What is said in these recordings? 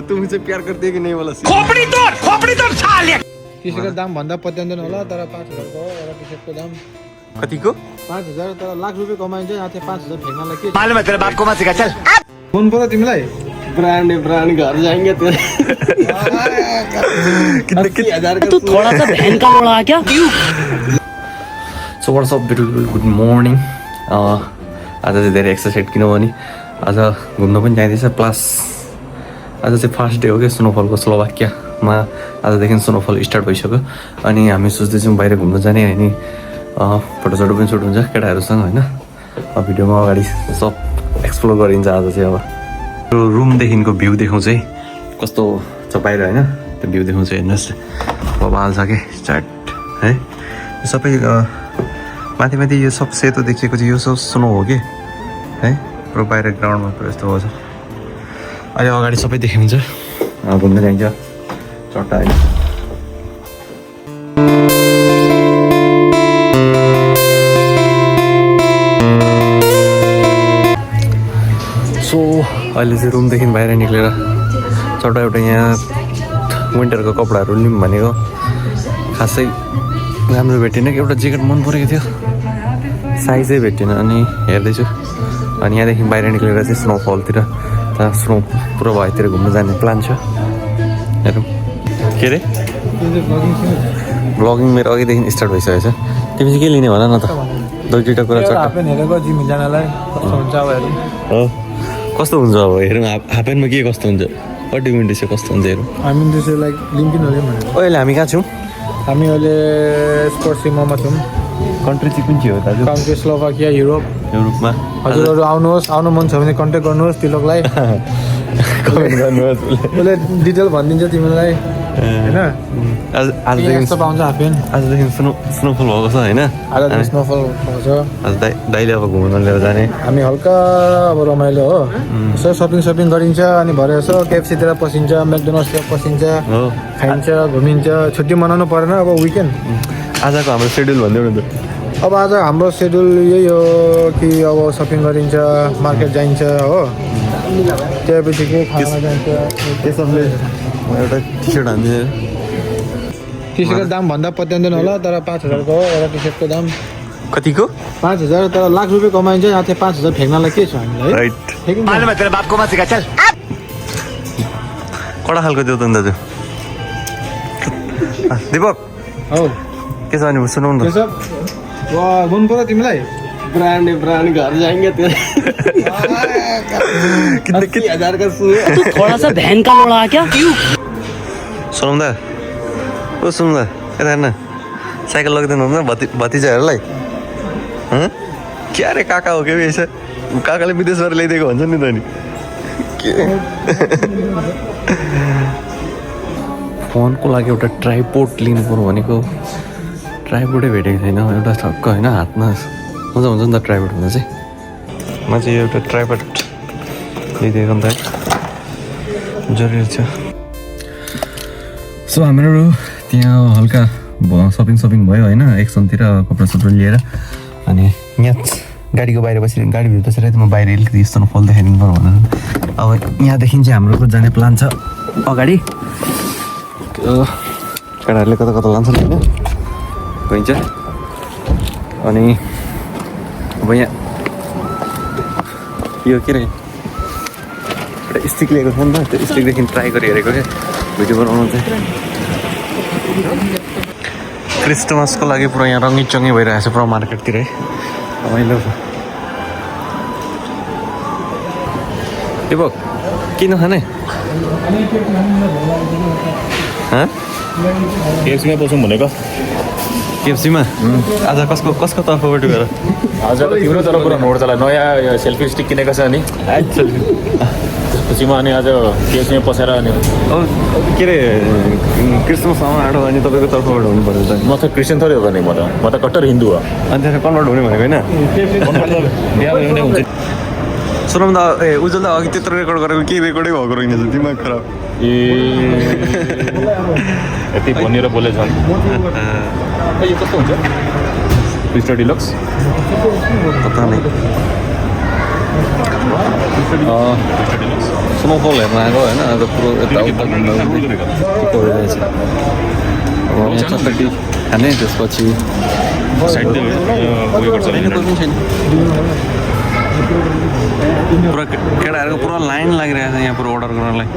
तुम मुझसे प्यार करते हो कि नहीं वाला खोपड़ी तोड़ साले। टी-सर्टको दाम भन्दा पत्याउँदैन होला तर 5,000 को हो एउटा टी-सर्टको दाम कतिको 5,000 तर लाख रुपियाँ कमाइन्छ यहाँ चाहिँ 5,000 फेक्नलाई के मालूम है तेरे बाप को मत सिखा चल। मन पर्यो तिमीलाई ब्रांड है ब्रांड घर जाएंगे तेरे कितने हजार का तू थोड़ा सा बहन का लोड़ा है क्या? So what's up beautiful good morning आज चाहिँ धेरै एक्सर्साइज किनभने आज घुम्न पनि जाँदैछ प्लस आज चाहिँ फर्स्ट डे हो क्या स्नोफलको स्लोभाकियामा आजदेखि स्नोफल स्टार्ट भइसक्यो अनि हामी सोच्दैछौँ बाहिर घुम्न जाने अनि फोटोसोटो पनि सुट हुन्छ केटाहरूसँग होइन भिडियोमा अगाडि सब एक्सप्लोर गरिन्छ आज चाहिँ अब त्यो रुमदेखिको भ्यू देखाउँछ है कस्तो छ बाहिर होइन त्यो भ्यू देखाउँछ हेर्नुहोस् अब हाल्छ कि स्टार्ट है सबै माथि माथि यो सब सेतो देखिएको चाहिँ यो सब स्नो हो कि है पुरो बाहिर ग्राउन्डमा पुरो यस्तो हो अहिले अगाडि सबै देखाउँछ घुम्न जाइन्छ चट्टा होइन सो अहिले चाहिँ रुमदेखि बाहिर निक्लेर चट्टा एउटा यहाँ विन्टरको कपडाहरू लिउँ भनेको खासै राम्रो भेटेन कि एउटा ज्याकेट मन परेको थियो साइजै भेटेन अनि हेर्दैछु अनि यहाँदेखि बाहिर निक्लेर चाहिँ स्नोफलतिर स्नो पुरो भएतिर घुम्न जाने प्लान छ हेरौँ के अरे ब्लगिङ मेरो अघिदेखि स्टार्ट भइसकेको छ तिमी चाहिँ के लिने भन न त दुईवटा कुरा चट्टा हाफपेन्ट हेरेको जिम जानलाई कस्तो हुन्छ अब हेरौँ हो कस्तो हुन्छ अब हेरौँ हाफपेन्टमा के कस्तो हुन्छ कति मिनट चाहिँ कस्तो हुन्छ हेरौँ हामी त्यसो लाइक लिङ्किन हो भनेको अहिले हामी कहाँ छौँ हामी अहिले स्पोर्ट्स सिममा छौँ कन्ट्री चाहिँ कुन चाहिँ हो दाजु काउन्ट्री स्लोभाकिया युरोप युरोपमा हजुरहरू आउनुहोस् आउनु मन छ भने कन्ट्याक्ट गर्नुहोस् तिलकलाई कमेन्ट गर्नुहोस् उसले डिटेल भनिदिन्छ तिमीलाई होइन आजदेखि यस्तो पाउँछ हाफपेन्ट आजदेखि स्नोफल भएको छ होइन आज स्नोफल भएको छ आज दाइले अब घुम्न लिएर जाने हामी हल्का अब रमाइलो हो यसो सपिङ गरिन्छ अनि भरे यसो केएफसीतिर पसिन्छ म्याकडोनल्ड्सतिर पसिन्छ हो खाइन्छ घुमिन्छ छुट्टी मनाउनु परेन अब विकेन्ड आजको हाम्रो सेड्युल भनिदेऊ न त अब आज हाम्रो सेड्युल यही हो कि अब सपिङ गरिन्छ मार्केट जाइन्छ हो त्यसपछि के खाना जाइन्छ त्यसले एउटा टी सर्ट हान्दियो टी सर्टको दाम भन्दा पत्याउँदैन होला तर 5,000 को हो एउटा टी सर्टको दाम कतिको 5,000 तर लाख रुपियाँ कमाइन्छ यहाँ चाहिँ 5,000 फेक्नलाई के छ हामीलाई राइट मालूम है तेरे बाप को मत सिखा चल। कडा खालको देऊ त नि दाजु दिपक हो के छ भने सुनाउनु न के छ वा मन पर्यो तिमीलाई ब्रांड है ब्रांड घर जाएंगे तेरे कितने हजार का शू है तू थोड़ा सा बहन का लोड़ा है क्या? सुनाउँदा ओ सुन्दा यता हेर्न साइकल लगिदिनु हुँदैन भतिजाहरूलाई के अरे काका हो के यसो काकाले विदेशबाट ल्याइदिएको भन्छ नि त नि के फोनको लागि एउटा ट्राइपोड लिनु पर्यो भनेको ट्राइपोडै भेटेको छैन एउटा ठक्क होइन हातमा मजा हुन्छ नि त ट्राइपोड हुँदा चाहिँ म चाहिँ एउटा ट्राइपोड लिइदिएको नि त जरुरी छ सो हाम्रो त्यहाँ हल्का सपिङ भयो होइन एक्सनतिर कपडा सपडा लिएर अनि यहाँ गाडीको बाहिर बसेर गाडीभित्र बसेर म बाहिर अलिकति यस्तो फल देखाइदिनु पर्यो भनेर अब यहाँदेखि चाहिँ हाम्रो जाने प्लान छ अगाडि केटाहरूले कता कता लान्छन् होइन गइन्छ अनि अब यहाँ यो के अरे एउटा स्टिक लिएको थियो नि त त्यो स्टिकदेखि ट्राई गरी हेरेको क्या भिडियो बनाउनु चाहिँ क्रिस्टमसको लागि पुरा यहाँ रङ्गी चङ्गी भइरहेको छ पुरा मार्केटतिर है रमाइलो दिपक किन खाने केएफसीमा पसौँ भनेको केएफसीमा आज कसको तर्फबाट गएर आज त तिम्रो तर्फबाट नोट चला नयाँ सेल्फी स्टिक किनेको छ अनि त्यसपछिमा अनि आज केएफसीमा पसेर अनि के अरे क्रिस्मस आउनु आँटो अनि तपाईँको तर्फबाट हुनु पऱ्यो त म त क्रिस्चियन थोरै हो भने म त कट्टर हिन्दू हो अनि त्यसमा कन्भर्ट हुने भनेको होइन सुनौँ त उज्जवल त अघि त्यत्रो रेकर्ड गरेको केही रेकर्डै भएको रहेछ दिमाग खराब ए यति भनेर बोलेछन् यो कस्तो हुन्छ क्रिस्टो डिलक्स पता नै क्रिस्टो डिलक्स स्नोफल हेर्न आएको होइन आज पुरो यताउता घुम्दा परिरहेछ अब यहाँ चटपटी खाने त्यसपछि पुरा केटाहरूको पुरा लाइन लागिरहेको छ यहाँ पुरा अर्डर गर्नलाई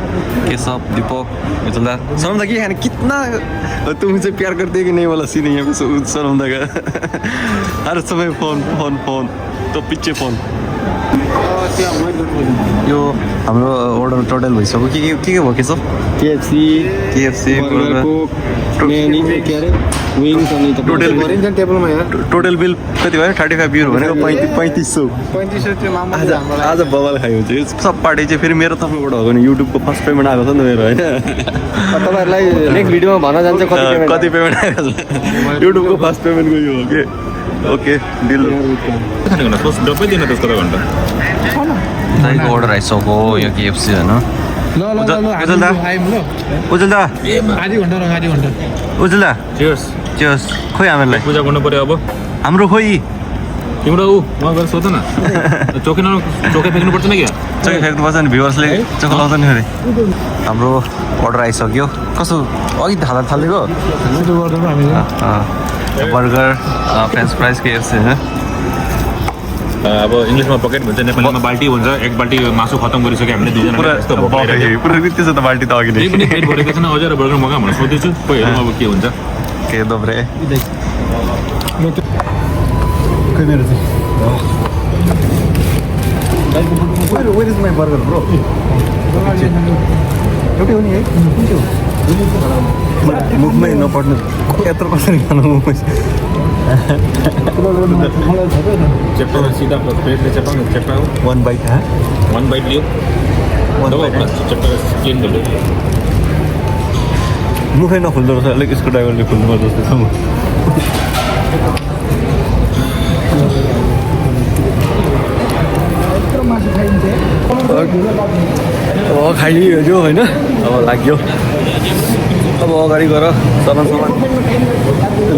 केशव दीपक विचलदा सनमदा के खाने कितना तुमसे प्यार करते कि नहीं वाला सीन है यहाँ पे सनमदा का हर समय फोन फोन फोन तो पिच्छे फोन यो हाम्रो अर्डर टोटल भइसक्यो के भयो केशव केएफसी टोटल टेबलमा यहाँ टोटल बिल कति भयो 35 युरो भनेको 3500 आज बवाल खायो चाहिँ सब पार्टी चाहिँ फेरि मेरो तर्फबाट हो भने युट्युबको फर्स्ट पेमेन्ट आएको छ नि त मेरो होइन तपाईँहरूलाई नेक्स्ट भिडियोमा भन्न जान्छ कति पेमेन्ट आएको छ युट्युबको फर्स्ट पेमेन्टको यो हो कि ओके डिल डब्बै दिन त्यसको त घन्टा तपाईँको अर्डर आइसक्यो यो केएफसी होइन उजुल दा चियर्स चियर्स खोइ हामीहरूलाई पूजा गर्नु पर्यो अब हाम्रो खोइ तिम्रो उहाँ गएर सोध न चौकी फ्याँक्नुपर्छ न क्या चोकै फ्याँक्नुपर्छ नि भ्युवर्सले चोखो लाउँछ नि फेरि हाम्रो अर्डर आइसक्यो कसो अघि थालेको बर्गर फ्रेन्च फ्राइज केएफसी होइन अब इङ्ग्लिसमा पकेट भन्छ नेपालीमा बाल्टी भन्छ एक बाल्टी मासु खतम गरिसक्यो हामीले दुईजना पुरा यस्तो भोक लागिरहेको पुरा रित्तेछ त बाल्टी त अघि त्यही पनि पेट भरेको छैन अझ बर्गर मगा भनेर सोध्दैछु खोइ हेरौँ अब के हुन्छ के दोब्रे Where is my burger, bro? एउटै हो नि है मुखमै नपर्ने यत्रो कसरी खानु मुखमै चेप्टा सीधा प्लेटले चेप्टा हो 1 बाइट वन बाइट लियो चेप्टा क्लिन गर्दै मुखै नखुल्दो रहेछ अलिक स्क्रू ड्राइभरले खुल्नुपर्छ जस्तो छ म अब खाइयो होइन अब लाग्यो अब अगाडि गएर सामान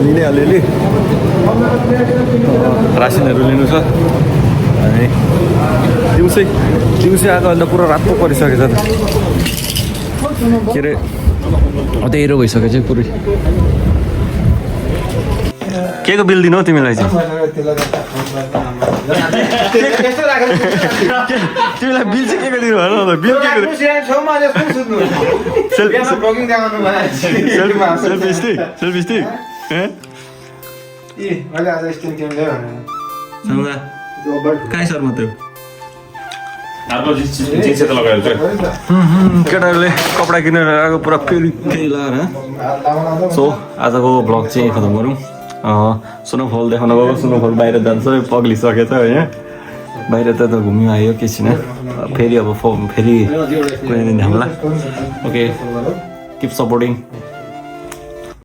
लिने अलिअलि रासिनहरू लिनु छ अनि दिउँसै आएको अन्त पुरा रातो परिसकेछ त के अरे अँध्यारो भइसक्यो चाहिँ पुरै के को बिल दिनु हौ तिमीलाई चाहिँ तिमीलाई बिल चाहिँ के को दिनु भन न बिल के सेल्फी स्टिक कहीँ सर मात्रै केटाहरूले कपडा किनेर आएको पुरा फेरि लगाएर सो आजको भ्लग चाहिँ खतम गरौँ स्नोफल देखाउन गएको स्नोफल बाहिर जान्छ पग्लिसकेछ होइन बाहिर त घुम्यो आयो के छैन फेरि अब फेरि कुनै दिन हामीलाई ओके किप सपोर्टिङ